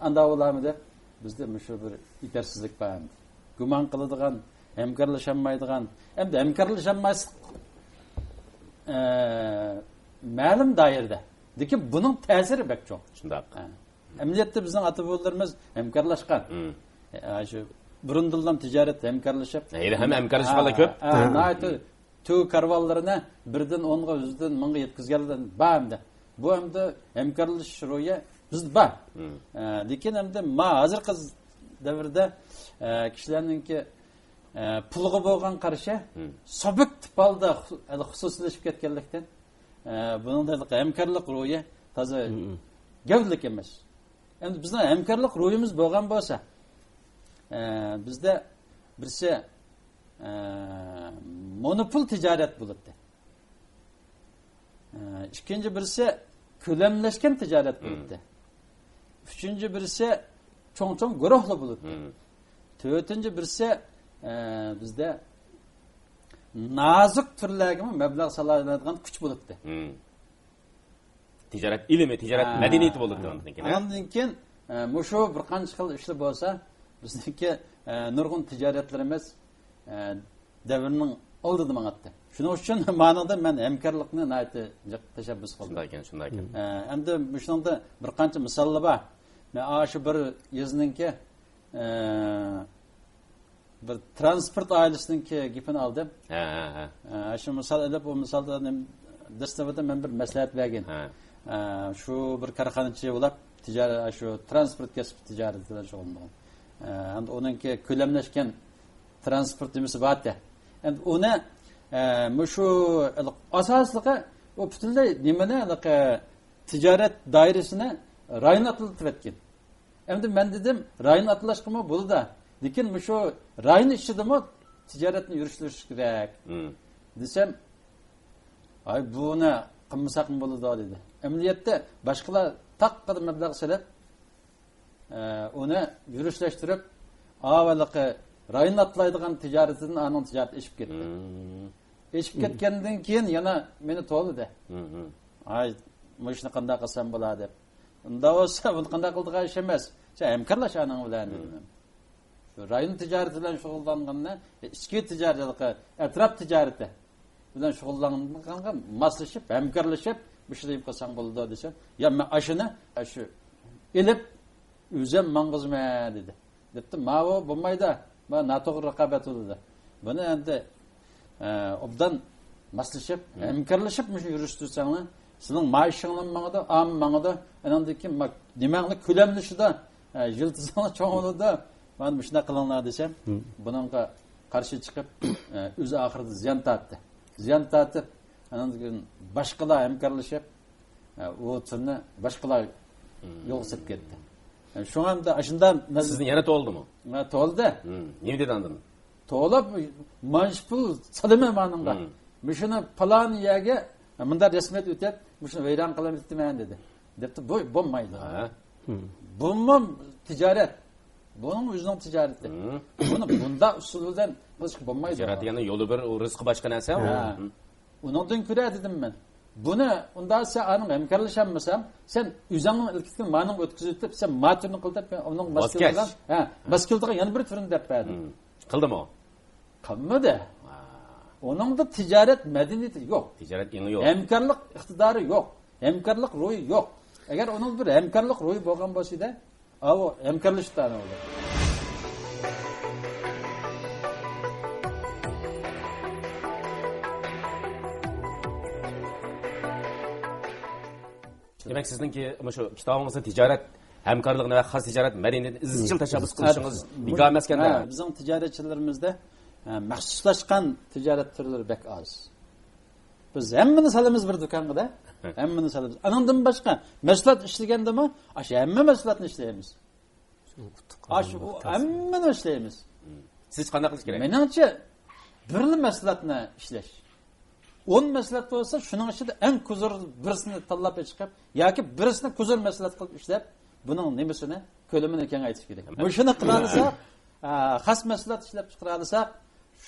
ئاندا بولارمۇ دەپ، بىزدە مۇشۇ بىر يېتەرسىزلىك بار ئەمدى. گۇمان قىلىدىغان، ھەمكارلىشالمايدىغان، ئەمدى ھەمكارلىشالماسلىق، ئە، مەلۇم دائىرىدە. لېكىن بۇنىڭ تەسىرى بەك چوڭ. شۇنداق. ئە. ئەمەلىيەتتە بىزنىڭ ئاتا-بوۋىلىرىمىز ھەمكارلاشقان. مم. ئە، شۇ بۇرۇندىنلا تىجارەت ھەمكارلىشىپ. ھېلىھەم ھەمكارلىشىۋاتقانلار كۆپ. ئە، ئە، ناھايىتى تۆگە كارۋانلىرىنى بىردىن ئونغا، يۈزدىن مىڭغا يەتكۈزگەنلەر بار ئەمدى. بۇ ئەمدى ھەمكارلىشىش روھى بىزدە بار. مم. ئە، لېكىن ئەمدى ما ھازىرقى دەۋردە، ئە، كىشىلەرنىڭكى، ئە، پۇلغا بولغان قارىشى مم. سۇبيېكتىپ ھالدا خۇ-، خۇسۇسىيلىشىپ كەتكەنلىكتىن، ئە، بۇنىڭدا ھەمكارلىق روھى تازا مم. گەۋدىلىك ئەمەس. ئەمدى بىزنىڭ ھەمكارلىق روھىمىز بولغان بولسا، ئە، بىزدە بىرسى، ئە، مونوپول تىجارەت بولاتتى. ئە، ئىككىنچى بىرسى كۆلەملەشكەن تىجارەت مم. بولاتتى. ئۈچىنچى بىرسى چوڭ-چوڭ گۇرۇھلا بولاتتى. مم. تۆتىنچى بىرسى، ئە، بىزدە نازۇك تۈرلەرگىمۇ مەبلەغ سالالايدىغان كۈچ بولاتتى. مم. تىجارەت ئىلمى، تىجارەت ھە. مەدەنىيىتى بولاتتى ئاندىن كېيىن، ھە؟ ئاندىن كېيىن، ئە، مۇشۇ بىر قانچە خىل ئىشلار بولسا، بىزنىڭكى، ئە، نۇرغۇن تىجارەتلىرىمىز، ئە، دەۋرنىڭ ئالدىدا ماڭاتتى. شۇنىڭ ئۈچۈن مانىڭدا مەن ھەمكارلىقنى ناھايىتى جىق تەشەببۇس قىلدىم. شۇنداق ئىكەن، شۇنداق ئىكەن. ئە، ئەمدى مۇشۇنىڭدا بىر قانچە مىساللار بار. مەن ئاشۇ بىر يېزىنىڭكى، ئە، بىر ترانسپورت ئائىلىسىنىڭكى گېپىنى ئالدىم. ھە، ھە، ھە. ئە، شۇ مىسال ئېلىپ، ئۇ مىسالدا نېمە، دەسلىپىدە مەن بىر مەسلىھەت بەرگەن. ھە. ئە، شۇ بىر كارخانىچى بولۇپ، تىجارەت، شۇ ترانسپورت كەسپى تىجارىتى بىلەن شۇغۇللانغان. ئە، ئەمدى ئۇنىڭكى كۆلەملەشكەن ترانسپورت نېمىسى بارتى. ئەمدى ئۇنى، ئە، مۇشۇ ئاساسلىقى ئۇ پۈتۈنلەي نېمىنى، ھېلىقى تىجارەت دائىرىسىنى رايون ئاتلىتىۋەتكەن. ئەمدى مەن دېدىم، رايون ئاتلاشقىمۇ بولىدۇ. لېكىن مۇشۇ رايون ئىچىدىمۇ تىجارەتنى يۈرۈشتۈرۈش كېرەك. مم. دېسەم، ئاي، بۇنى قىلمىساقمۇ بولىدۇ، دېدى. ئەمەلىيەتتە باشقىلار تاققىدە مەبلەغ سېلىپ، ئە، ئۇنى يۈرۈشلەشتۈرۈپ، ئاۋۋالقى رايون ئاتلايدىغان تىجارىتىدىن ئانىڭ تىجارىتى ئېشىپ كەتتى. مم. ئېشىپ كەتكەندىن كېيىن يەنە مېنى توۋلىدى. مم. ئاي، مۇشۇنى قانداق قىلسام بولا دەپ. ئۇنداق بولسا، بۇنى قانداق قىلىدىغان ئىش ئەمەس. سەن ھەمكارلاش ئانىڭ بىلەن، دېدىم. شۇ رايون تىجارىتى بىلەن شۇغۇللانغىنىنى، ئىچكى تىجارەت، ئەتراپ تىجارىتى بىلەن شۇغۇللانغانغا ماسلىشىپ، ھەمكارلىشىپ، مۇشۇنداق قىلساڭ بولىدۇ، دېسەم، يا، مەن ئاشۇنى، شۇ ئېلىپ، ئۆزۈم ماڭغۇزىمەن، دېدى. دەپتۇ، ماۋۇ بولمايدۇ، ما ناتوغرا رىقابەت بولىدۇ. بۇنى ئەمدى، ئە، ئوبدان ماسلىشىپ، ھەمكارلىشىپ مۇشۇ يۈرۈشتۈرسەڭلار، سېنىڭ مائاشىڭلارمۇ ماڭىدۇ، ئام ماڭىدۇ، ئانىڭدىن كېيىن ما-، نېمەڭلار كۆلەملىشىدۇ، ئە، يىلتىزىڭلار چوڭىيىدۇ، مانا مۇشۇنداق قىلىڭلار دېسەم، بۇنىڭغا قارشى چىقىپ، ئە، ئۆزى ئاخىرىدا زىيان تارتتى. زىيان تارتىپ، ئانىڭدىن كېيىن باشقىلار ھەمكارلىشىپ، ئە، ئۇ تۈرنى باشقىلار يولغا سېلىپ كەتتى. ئە، شۇڭا ئەمدى ئاشۇنداق مەز- سىزنى يەنە توۋلىدىمۇ؟ ھە، توۋلىدى. مم. نېمە دېدى ئاندىن؟ توۋلاپ، مانچە پۇل سالىمەن مانىڭغا. مم. مۇشۇنى پالان يەرگە، مۇنداق رەسمىيەت ئۆتەپ، مۇشۇنى ۋەيران قىلىۋېتىمەن دېدى. دەپتۇ، بۇ بولمايدۇ. ھە. مم. بۇمۇ تىجارەت. بۇنىڭ ئۆزىنىڭ تىجارىتى. مم. بۇنى بۇنداق ئۇسۇل بىلەن قىلىشقا بولمايدۇ. تىجارەت دېگەننىڭ يولى بىر، ئۇ رىزقى باشقا نەرسە. ھە. مم. ئۇنىڭدىن كۆرە دېدىم مەن. بۇنى ئۇنداق سەن ئانىڭ ھەمكارلىشالمىسام، سەن ئۆزۈڭنىڭ ئىلكىتكىنى مانىڭغا ئۆتكۈزۈۋېتىپ، سەن ما تۈرنى قىل دەپ، ئۇنىڭ ماس ۋاز كەچ. كېلىدىغان، ھە، ماس كېلىدىغان يەنە بىر تۈرنى دەپ بەردىم. مم. قىلدىمۇ؟ قىلمىدى. ھا. ئۇنىڭدا تىجارەت مەدەنىيىتى يوق. تىجارەت ئېڭى يوق. ھەمكارلىق ئىقتىدارى يوق. ھەمكارلىق روھى يوق. ئەگەر ئۇنىڭ بىر ھەمكارلىق روھى بولغان بولسا ئىدى، ئاۋۇ ھەمكارلىشىپ تۇرغان بولىدۇ. دېمەك، سىزنىڭكى مۇشۇ كىتابىڭىزدا تىجارەت ھەمكارلىقىنى ۋە خاس تىجارەت مەدەنىيىتىنى ئىزچىل تەشەببۇس قىلىشىڭىز بىكار ئەمەسكەن-دە. ھە، بىزنىڭ تىجارەتچىلىرىمىزدە، ھە، مەخسۇسلاشقان تىجارەت تۈرلىرى بەك ئاز. بىز ھەممىنى سالىمىز بىر دۇكانغا-دە. ھەممىنى سالىمىز. ئانىڭدىن باشقا مەھسۇلات ئىشلىگەندىمۇ، ئاشۇ ھەممە مەھسۇلاتنى ئىشلەيمىز. ئاشۇ ھەممىنى ئىشلەيمىز. سىز قانداق قىلىش كېرەك؟ مېنىڭچە، بىرلا مەھسۇلاتنى ئىشلەش. ئون مەھسۇلات بولسا، شۇنىڭ ئىچىدە ئەڭ كۇزۇر بىرسىنى تاللاپ چىقىپ، ياكى بىرسىنى كۇزۇر مەھسۇلات قىلىپ ئىشلەپ، بۇنىڭ نېمىسىنى، كۆلىمىنى كېڭەيتىش كېرەك. مۇشۇنى قىلالىساق، ئا، خاس مەھسۇلات ئىشلەپ چىقىرالىساق،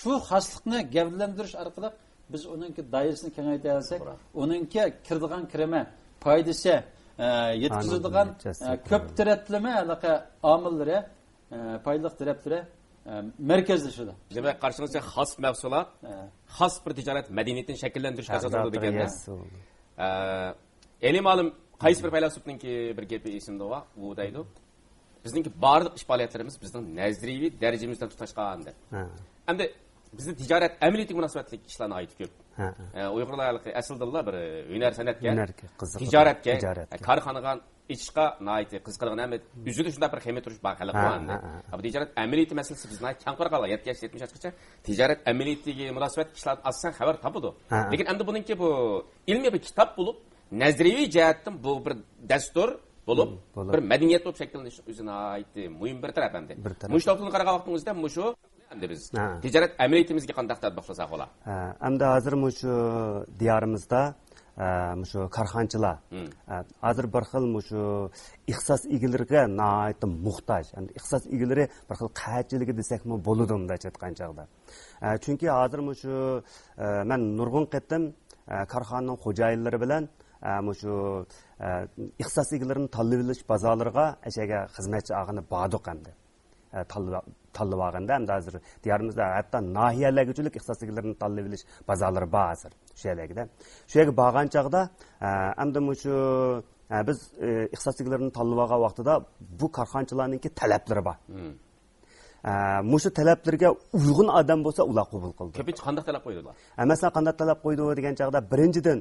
شۇ خاسلىقنى گەۋدىلەندۈرۈش ئارقىلىق بىز ئۇنىڭكى دائىرىسىنى كېڭەيتەلىسەك، ئۇنىڭكى كىرىدىغان كىرىمى، پايدىسى، ئە، يەتكۈزىدىغان، ئە، كۆپ تەرەپلىمە ھېلىقى ئامىللىرى، ئە، پايدىلىق تەرەپلىرى، ئە، مەركەزلىشىدۇ. دېمەك، قارىشىڭىزچە، خاس مەھسۇلات، خاس بىر تىجارەت مەدەنىيىتىنى شەكىللەندۈرۈشكە ئاساس بولىدىكەن-دە. ئە، ئېلىم ئالىم، قايسى بىر پەيلاسوپنىڭكى بىر گېپى ئېسىمدە بار، ئۇ دەيدۇ، بىزنىڭكى بارلىق ئىش پائالىيەتلىرىمىز بىزنىڭ نەزەرىيىۋى دەرىجىمىزدىن تۇتاشقان دەپ. ھە. ئەمدى بىزدە تىجارەت ئەمەلىيىتىگە مۇناسىۋەتلىك ئىشلار ناھايىتى كۆپ. ھە، ھە. ئە، ئۇيغۇرلار ھېلىقى ئەسلىدىنلا بىر ھۈنەر سەنئەتكە، ھۈنەرگە قىزىقىدۇ. تىجارەتكە، تىجارەتكە. ئە، كارخانىغا ئېچىشقا ناھايىتى قىزىقىدىغان، ئەمەلىيەتتە ئۆزىدە شۇنداق بىر خېمىر تۇرۇش بار خەلق بار ئەمدى. ھە، ھە. بۇ تىجارەت ئەمەلىيىتى مەسىلىسى بىز ناھايىتى كەڭ قارىغانلار، يەتتە ياش، يەتمىش ياشقىچە تىجارەت ئەمەلىيىتىگە مۇناسىۋەتلىك ئىشلاردىن ئاساسەن خەۋەر تاپىدۇ. ھە، ھە. لېكىن ئەمدى بۇنىڭكى بۇ ئىلمىي بىر كىتاب بولۇپ، نەزەرىيىۋى جەھەتتىن بۇ بىر دەستۇر بولۇپ، بىر مەدەنىيەت بولۇپ شەكىللىنىش ئۆزى ناھايىتى مۇھىم بىر تەرەپ ئەمدى. بىر تەرەپ. مۇشۇ نۇقتىدىن قارىغان ۋاقتىمىزدا مۇشۇ ئەمدى بىز ھە. تىجارەت ئەمەلىيىتىمىزگە قانداق تەتبىق قىلساق بولا؟ ھە، ئەمدى ھازىر مۇشۇ دىيارىمىزدا، ئە، مۇشۇ كارخانىچىلار، ئە، ھازىر بىر خىل مۇشۇ ئىختىساس ئىگىلىرىگە ناھايىتى موھتاج. ئەمدى ئىختىساس ئىگىلىرى بىر خىل قەھەتچىلىكى دېسەكمۇ بولىدۇ، مۇنداقچە ئېيتقان چاغدا. ئە، چۈنكى ھازىر مۇشۇ، ئە، مەن نۇرغۇن قېتىم، ئە، كارخانىنىڭ خوجايىنلىرى بىلەن، ئە، مۇشۇ، ئە، ئىختىساس ئىگىلىرىنى تاللىۋېلىش بازارلىرىغا ئەشەگە خىزمەتچى ئالغىلى باردۇق ئەمدى. ئە، تاللا-، تاللىۋالغاندا ئەمدى ھازىر دىيارىمىزدا ھەتتا ناھىيەلەرگىچىلىك ئىختىساس ئىگىلىرىنى تاللىۋېلىش بازارلىرى بار ھازىر شۇ يەرلەرگىدە. شۇ يەرگە بارغان چاغدا، ئە، ئەمدى مۇشۇ، ئە، بىز، ئە، ئىختىساس ئىگىلىرىنى تاللىۋالغان ۋاقتىدا بۇ كارخانىچىلارنىڭكى تەلەپلىرى بار. ئە، مۇشۇ تەلەپلىرىگە ئۇيغۇن ئادەم بولسا، ئۇلار قوبۇل قىلىدۇ. كۆپىنچە قانداق تەلەپ قويىدۇ ئۇلار؟ ئە، مەسىلەن، قانداق تەلەپ قويىدۇ دېگەن چاغدا، بىرىنچىدىن،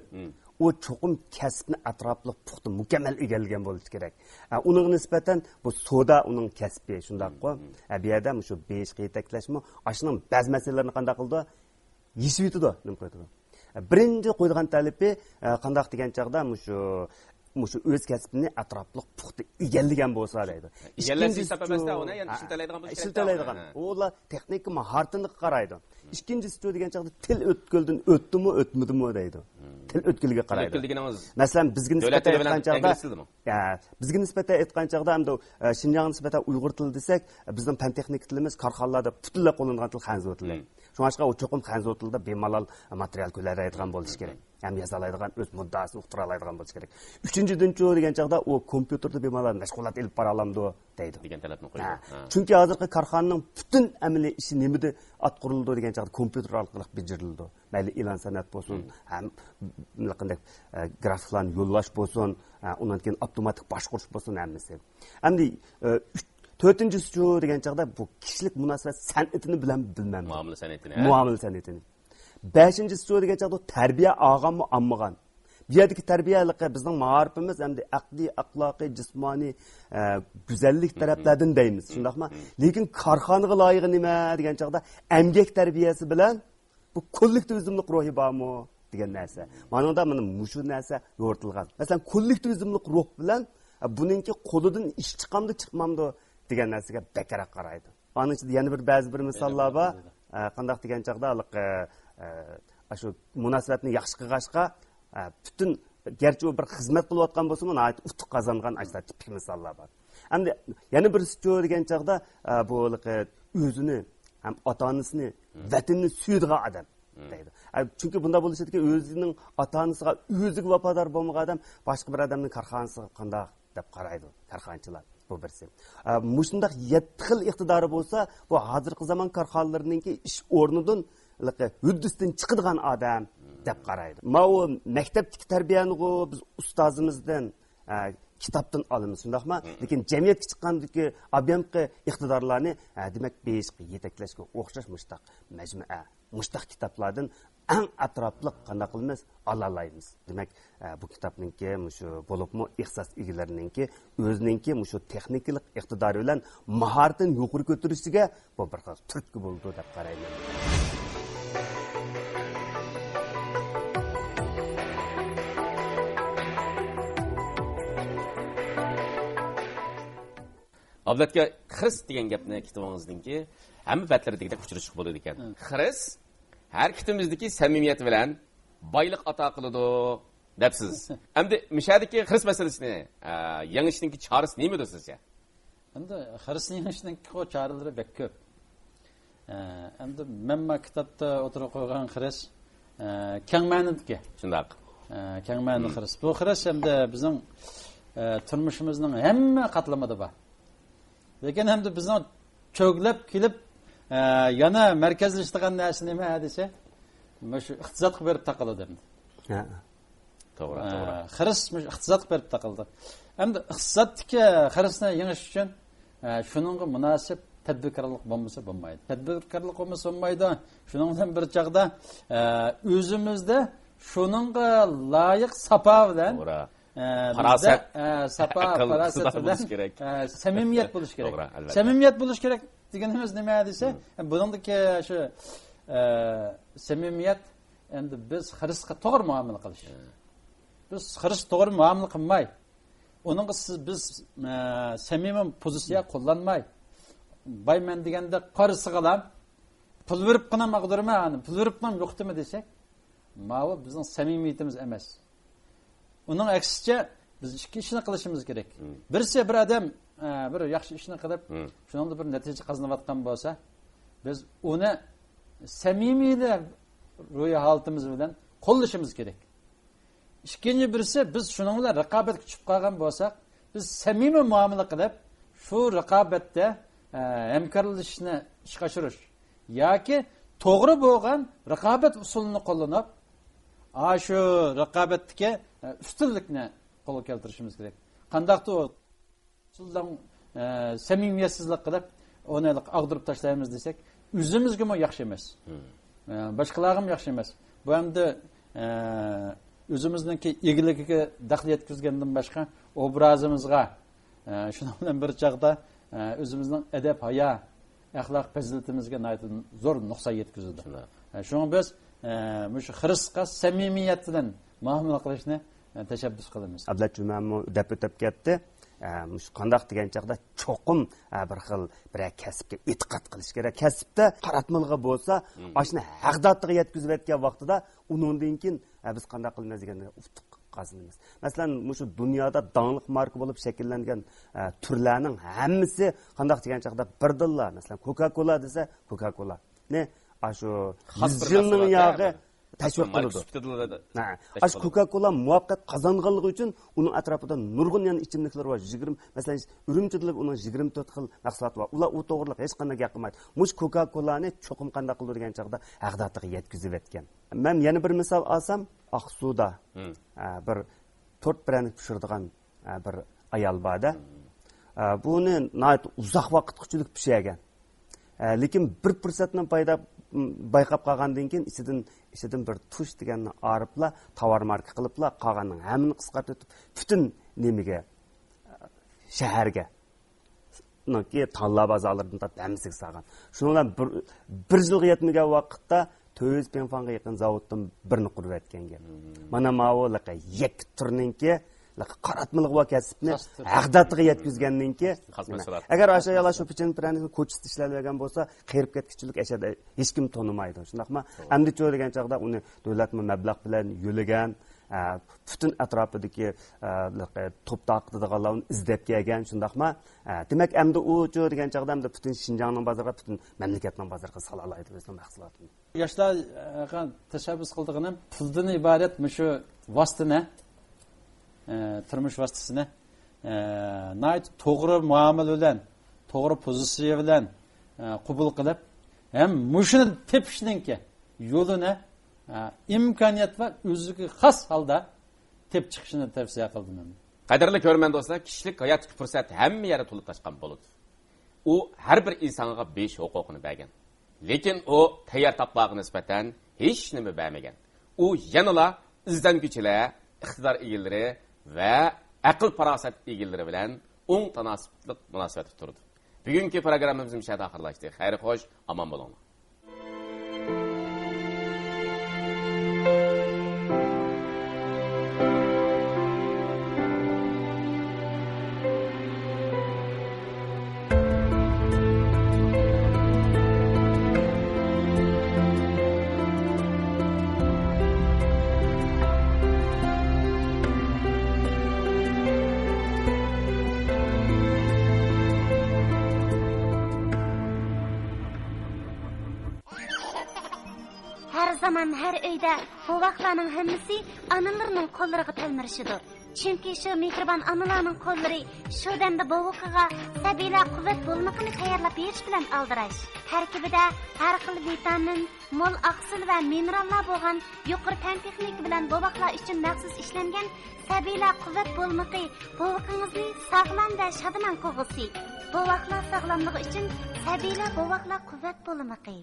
ئۇ چوقۇم كەسىپنى ئەتراپلىق پۇختا، مۇكەممەل ئىگىلىگەن بولۇشى كېرەك. ئە، ئۇنىڭغا نىسبەتەن بۇ سودا ئۇنىڭ كەسپى، شۇنداققۇ؟ ئە، بۇ يەردە مۇشۇ بېيىشقا يېتەكلەشمۇ، ئاشۇنىڭ بەزى مەسىلىلىرىنى قانداق قىلىدۇ؟ يېشىۋېتىدۇ، نېمە قىلىدۇ؟ بىرىنچى قويىدىغان تەلىپى، ئە، قانداق دېگەن چاغدا مۇشۇ، مۇشۇ ئۆز كەسپىنى ئەتراپلىق پۇختا ئىگىلىگەن بولسا دەيدۇ. ئىگىلەش ھېساب ئەمەستە، ئۇنى يەنە ئىشلىتەلەيدىغان بولۇش كېرەك. ئىشلىتەلەيدىغان. ھە. ئۇلار تېخنىكا ماھارىتىنى قارايدۇ. ئىككىنچىسىچۇ دېگەن چاغدا تىل ئۆتكىلىدىن ئۆتتىمۇ، ئۆتمىدىمۇ دەيدۇ. تىل ئۆتكىلىگە قارايدۇ. تىل ئۆتكىلى دېگىنىڭىز مەسىلەن، بىزگە دۆلەت نىسبەتەن تىلى بىلەن ئېيتقان چاغدا، ئىنگلىز تىلىمۇ؟ يا، بىزگە نىسبەتەن ئېيتقان چاغدا، ئەمدى، ئە، شىنجاڭغا نىسبەتەن ئۇيغۇر تىلى دېسەك، بىزنىڭ پەن تېخنىكا تىلىمىز كارخانىلاردا پۈتۈنلەي قوللىنىدىغان تىل خەنزۇ تىلى. شۇڭلاشقا ئۇ چوقۇم خەنزۇ تىلىدا بىمالال ماتېرىيال كۆتۈرەلەيدىغان بولۇشى كېرەك. ھەم يازالايدىغان، ئۆز مۇددىئاسىنى ئۇقتۇرالايدىغان بولۇشى كېرەك. ئۈچىنچىدىنچۇ دېگەن چاغدا ئۇ كومپيۇتېردا بىمالال مەشغۇلات ئېلىپ بارالامدۇ دەيدۇ. دېگەن تەلەپنى قويىدۇ. ھە. ھە. چۈنكى ھازىرقى كارخانىنىڭ پۈتۈن ئەمەلىي ئىشى نېمىدە ئاتقۇرۇلىدۇ دېگەن چاغدا كومپيۇتېر ئارقىلىق بېجىرىلىدۇ. مەيلى ئېلان سەنئەت بولسۇن، ھەم قانداق، ئە، گرافىكلارنى يوللاش بولسۇن، ئە، ئۇنىڭدىن كېيىن ئاپتوماتىك باشقۇرۇش بولسۇن ھەممىسى. ئەمدى، ئە، ئۈچ-، تۆتىنچىسىچۇ دېگەن چاغدا بۇ كىشىلىك مۇناسىۋەت سەنئىتىنى بىلەم، بىلمەمدۇ؟ مۇئامىلە سەنئىتىنى، ھە؟ مۇئامىلە سەنئىتىنى. بەشىنچىسىچۇ دېگەن چاغدا تەربىيە ئالغانمۇ، ئالمىغان؟ بۇ يەردىكى تەربىيە ھېلىقى بىزنىڭ مائارىپىمىز ئەمدى ئەقلىي، ئەخلاقىي، جىسمانىي، ئە، گۈزەللىك تەرەپلەردىن دەيمىز، شۇنداقمۇ؟ لېكىن كارخانىغا لايىقى نېمە دېگەن چاغدا ئەمگەك تەربىيەسى بىلەن بۇ كوللېكتىۋىزملىق روھى بارمۇ دېگەن نەرسە. مانىڭدا مانا مۇشۇ نەرسە يورۇتۇلغان. مەسىلەن، كوللېكتىۋىزملىق روھ بىلەن، ئە، بۇنىڭكى قولىدىن ئىش چىقامدۇ، چىقمامدۇ دېگەن نەرسىگە بەكرەك قارايدۇ. ئانىڭ ئىچىدە يەنە بىر، بەزى بىر مىساللار بار. ئە، قانداق دېگەن چاغدا ھېلىقى، ئە، ئە، ئاشۇ مۇناسىۋەتنى ياخشى قىلغاچقا، ئە، پۈتۈن، گەرچە ئۇ بىر خىزمەت قىلىۋاتقان بولسىمۇ، ناھايىتى ئۇتۇق قازانغان ئاشۇنداق تىپىك مىساللار بار. ئەمدى يەنە بىرسىچۇ دېگەن چاغدا، ئە، بۇ ھېلىقى ئۆزىنى ھەم ئاتا-ئانىسىنى، ۋەتىنىنى سۆيىدىغان ئادەم دەيدۇ. ئە، چۈنكى بۇنداق بولۇشىدىكى ئۆزىنىڭ ئاتا-ئانىسىغا، ئۆزىگە ۋاپادار بولمىغان ئادەم باشقا بىر ئادەمنىڭ كارخانىسىغا قانداق دەپ قارايدۇ كارخانىچىلار، بۇ بىرسى. ئە، مۇشۇنداق يەتتە خىل ئىقتىدارى بولسا، بۇ ھازىرقى زامان كارخانىلىرىنىڭكى ئىش ئورنىدىن، ھۆددىسىدىن چىقىدىغان ئادەم دەپ قارايدۇ. ماۋۇ مەكتەپتىكى تەربىيەنىغۇ بىز ئۇستازىمىزدىن، ئە، كىتابتىن ئالىمىز، شۇنداقمۇ؟ لېكىن جەمئىيەتكە چىققاندىكى ئابىيامقى ئىقتىدارلارنى، ئە، دېمەك، بېيىشقا، يېتەكلەشكە ئوخشاش مۇشتاق مەجمۇئە، مۇشتاق كىتابلاردىن ئەڭ ئەتراپلىق قانداق قىلىمىز؟ ئالالايمىز. دېمەك، ئە، بۇ كىتابنىڭكى مۇشۇ، بولۇپمۇ ئىختىساس ئىگىلىرىنىڭكى ئۆزىنىڭكى مۇشۇ تېخنىكىلىق ئىقتىدارى بىلەن ماھارىتىنى يۇقىرى كۆتۈرۈشىگە بۇ بىر خىل تۈرتكە بولىدۇ دەپ قارايمەن. ئابلەتكە خىرىس دېگەن گەپنى كىتابىڭىزنىڭكى ھەممە بەتلىرى دېگۈدەك ئۇچرىتىشقا بولىدىكەن. خىرىس ھەرىكىتىمىزدىكى سەمىمىيەت بىلەن بايلىق ئاتا قىلىدۇ دەپسىز. ئەمدى مۇشەدىكى خىرىس مەسىلىسىنى، ئە، يېڭىشنىڭكى چارىسى نېمىدۇ سىزچە؟ ئەمدى خىرىسنى يېڭىشنىڭكى چارىلىرى بەك كۆپ. ئە، ئەمدى مەنمۇ كىتابتا ئوتتۇرىغا قويغان خىرىس، ئە، كەڭ مەنىدىكى. شۇنداق. ئە، كەڭ مەنىدىكى خىرىس. بۇ خىرىس ئەمدى بىزنىڭ، ئە، تۇرمۇشىمىزنىڭ ھەممە قاتلىمىدا بار. لېكىن ئەمدى بىزنىڭ چۆگلەپ كېلىپ، ئە، يەنە مەركەزلىشىدىغان نەرسە نېمە دېسە، مۇشۇ ئىقتىسادقا بېرىپ تاقىلىدۇ ئەمدى. ھە. توغرا، ئە، توغرا. خىرىس مۇشۇ ئىقتىسادقا بېرىپ تاقىلىدۇ. ئەمدى ئىقتىسادتىكى خىرىسنى يېڭىش ئۈچۈن، ئە، شۇنىڭغا مۇناسىپ تەدبىركارلىق بولمىسا بولمايدۇ. تەدبىركارلىق بولمىسا بولمايدۇ. شۇنىڭ بىلەن بىر چاغدا، ئە، ئۆزىمىزدە شۇنىڭغا لايىق ساپا بىلەن، توغرا. ئە، بىزدە، پاراسەت، ئە، ساپا، ئەقىل، پاراسەت بىلەن، بولۇشى كېرەك. ئە، سەمىمىيەت بولۇشى كېرەك. توغرا، ئەلۋەتتە. سەمىمىيەت بولۇشى كېرەك دېگىنىمىز نېمە دېسە، بۇنىڭدىكى شۇ، ئە، سەمىمىيەت ئەمدى بىز خىرىسقا توغرا مۇئامىلە قىلىش. بىز خىرىسقا توغرا مۇئامىلە قىلماي، ئۇنىڭغا سىز، بىز، ئە، سەمىمىي پوزىتسىيە قوللانماي، باي مەن دېگەندەك قارىسىغىلا، پۇل بېرىپ قىنام ئاغدۇرما، پۇل بېرىپ قىنام يوقىتىمە دېسەك، ماۋۇ بىزنىڭ سەمىمىيىتىمىز ئەمەس. ئۇنىڭ ئەكسىچە، بىز ئىككى ئىشنى قىلىشىمىز كېرەك. مم. بىرسى، بىر ئادەم، ئە، بىر ياخشى ئىشنى قىلىپ، مم، شۇنىڭدا بىر نەتىجە قازىنىۋاتقان بولسا، بىز ئۇنى سەمىمىي روھىي ھالىتىمىز بىلەن قوللىشىمىز كېرەك. ئىككىنچى بىرسى، بىز شۇنىڭ بىلەن رىقابەتكە چۈشۈپ قالغان بولساق، بىز سەمىمىي مۇئامىلە قىلىپ، شۇ رىقابەتتە، ئە، ھەمكارلىشىشنى ئىشقا ئاشۇرۇش ياكى توغرا بولغان رىقابەت ئۇسۇلىنى قوللىنىپ، ئا، شۇ رىقابەتتىكى، ئە، ئۈستۈنلۈكنى قولغا كەلتۈرۈشىمىز كېرەك. قانداقتۇر ئۇسۇلدىن، ئە، سەمىمىيەتسىزلىك قىلىپ، ئۇنى ئاغدۇرۇپ تاشلايمىز دېسەك، ئۆزىمىزگىمۇ ياخشى ئەمەس. مم. ئە، باشقىلارغىمۇ ياخشى ئەمەس. بۇ ئەمدى، ئە، ئۆزىمىزنىڭكى ئىگىلىكىگە دەخلى يەتكۈزگەندىن باشقا، ئوبرازىمىزغا، ئە، شۇنىڭ بىلەن بىر چاغدا، ئە، ئۆزىمىزنىڭ ئەدەپ-ھايا، ئەخلاق پەزىلىتىمىزگە ناھايىتى زور نۇقسان يەتكۈزىدۇ. شۇنداق. ئە، شۇڭا بىز، ئە، مۇشۇ خىرىسقا سەمىمىيەت بىلەن مۇئامىلە قىلىشنى، ئە، تەشەببۇس قىلىمىز. ئابلەت جۈمەمۇ دەپ ئۆتۈپ كەتتى. ئە، مۇشۇ قانداق دېگەن چاغدا چوقۇم، ئە، بىر خىل بىرەر كەسىپكە ئېتىقاد قىلىش كېرەك. كەسىپتە قاراتمىلىغا بولسا، مم، ئاشۇنى ھەغدادىغا يەتكۈزۈۋەتكەن ۋاقتىدا ئۇنىڭدىن كېيىن، ئە، بىز قانداق قىلىمىز دېگەندە ئۇتۇق قازىنىمىز. مەسىلەن، مۇشۇ دۇنيادا داڭلىق ماركا بولۇپ شەكىللەنگەن، ئە، تۈرلەرنىڭ ھەممىسى قانداق دېگەن چاغدا بىردىنلا، مەسىلەن، كوكا كولا دېسە، كوكا كولانى ئاشۇ خاس بىر يۈز يىلنىڭ مەھسۇلات، ياغى، ھە، بىر تەشۋىق ماركا قىلىدۇ. سۈپىتىدىلا ھە، تەشۋىق ئاشۇ قىلىدۇ. كوكا كولا مۇۋەپپەقىيەت قازانغانلىقى ئۈچۈن ئۇنىڭ ئەتراپىدا نۇرغۇن يەنە ئىچىملىكلەر بار. يىگىرمە، مەسىلەن، ئۈرۈمچىدىلا ئۇنىڭ يىگىرمە تۆت خىل مەھسۇلاتى بار. ئۇلار ئۇ توغرىلىق ھېچقانداق گەپ قىلمايدۇ. مۇشۇ كوكا كولانى چوقۇم قانداق قىلىدۇ دېگەن چاغدا ھەغدادىغا يەتكۈزۈۋەتكەن. مەن يەنە بىر مىسال ئالسام، ئاقسۇدا، مم، ئە، بىر تورت پىرەنىك پىشۇرىدىغان، ئە، بىر ئايال بار-دە. مم. ئە، بۇنى ناھايىتى ئۇزاق ۋاقىتقىچىلىك پىشىرگەن. ئە، لېكىن بىر پۇرسەتنى پايدا، بايقاپ قالغاندىن كېيىن ئىچىدىن، ئىچىدىن بىر تۇش دېگەننى ئايرىپلا، تاۋار ماركا قىلىپلا، قالغاننىڭ ھەممىنى قىسقارتىۋېتىپ، پۈتۈن نېمىگە، ئە، شەھەرگە، نىڭكى تاللا بازارلىرىدىن تارتىپ ھەممىسىگە سالغان. شۇنىڭ بىلەن بىر، بىر يىلغا يەتمىگەن ۋاقىتتا تۆت يۈز پىڭفاڭغا يېقىن زاۋۇتتىن بىرنى قۇرۇۋەتكەن گەپ. مم. مانا ماۋۇ لىقى يەككە تۈرنىڭكى، لىقى قاراتمىلىغا كەسىپنى خاس تۈر. ھەغدادىغا يەتكۈزگەننىڭكى خاس نېمە؟ مەھسۇلات. ئەگەر ئاشۇ يالا شۇ پىچىن پىرەنىكنى كوچىسىدا ئىشلەۋەرگەن بولسا، قېرىپ كەتكۈچىلىك ئەشەدە ھېچكىم تونۇمايدۇ. شۇنداقمۇ؟ توغرا. ئەمدىچۇ دېگەن چاغدا ئۇنى دۆلەتمۇ مەبلەغ بىلەن يۆلىگەن، ئە، پۈتۈن ئەتراپىدىكى، ئە، توپ تارقىتىدىغانلارنى ئىزدەپ كەلگەن، شۇنداقمۇ؟ ئە، دېمەك، ئەمدى ئۇچۇ دېگەن چاغدا ئەمدى پۈتۈن شىنجاڭنىڭ بازىرىغا، پۈتۈن مەملىكەتنىڭ بازىرىغا سالالايدۇ ئۆزىنىڭ مەھسۇلاتىنى. ياشلارغا تەشەببۇس قىلىدىغىنىم پۇلدىن ئىبارەت مۇشۇ ۋاسىتىنى، ئە، تۇرمۇش ۋاسىتىسىنى، ئە، ناھايىتى توغرا مۇئامىلە بىلەن، توغرا پوزىتسىيە بىلەن، ئە، قوبۇل قىلىپ، ھەم مۇشۇنى تېپىشنىڭكى يولىنى، ئە، ئىمكانىيەت بار ئۆزىگە خاس ھالدا تېپىپ چىقىشىنى تەۋسىيە قىلدىم. قەدىرلىك كۆرۈرمەن دوستلار، كىشىلىك ھاياتتىكى پۇرسەت ھەممە يەردە تولۇپ تاشقان بولىدۇ. ئۇ ھەر بىر ئىنسانغا بېرىش ھوقۇقىنى بەرگەن. لېكىن ئۇ تەييار تاپلارغا نىسبەتەن ھېچ نېمە بەرمىگەن. ئۇ يەنىلا ئىزدەنگۈچىلەر، ئىقتىدار ئىگىلىرى ۋە ئەقىل-پاراسەت ئىگىلىرى بىلەن ئوڭ تاناسىپلىق مۇناسىۋەتتە تۇرىدۇ. بۈگۈنكى پروگراممىمىز مۇشۇ يەردە ئاخىرلاشتى. خەير خوش، ئامان بولۇڭلار. ھەر زامان، ھەر ئۆيدە بوۋاقلارنىڭ ھەممىسى ئانىلىرىنىڭ قوللىرىغا تەلمۈرۈشىدۇ. چۈنكى شۇ مېھرىبان ئانىلارنىڭ قوللىرى شۇ دەمدە بوۋىقىغا سەبىيلەر قۇۋۋەت بولمىقىنى تەييارلاپ بېرىش بىلەن ئالدىراش. تەركىبىدە ھەر خىل ۋىتامىن، مول ئاقسىل ۋە مىنېراللار بولغان يۇقىرى پەن تېخنىكا بىلەن بوۋاقلار ئۈچۈن مەخسۇس ئىشلەنگەن سەبىيلەر قۇۋۋەت بولمىقى بوۋىقىڭىزنى ساغلام ۋە شادىمەن قىلغۇسى. بوۋاقلار ساغلاملىقى ئۈچۈن سەبىيلەر بوۋاقلار قۇۋۋەت بولمىقى.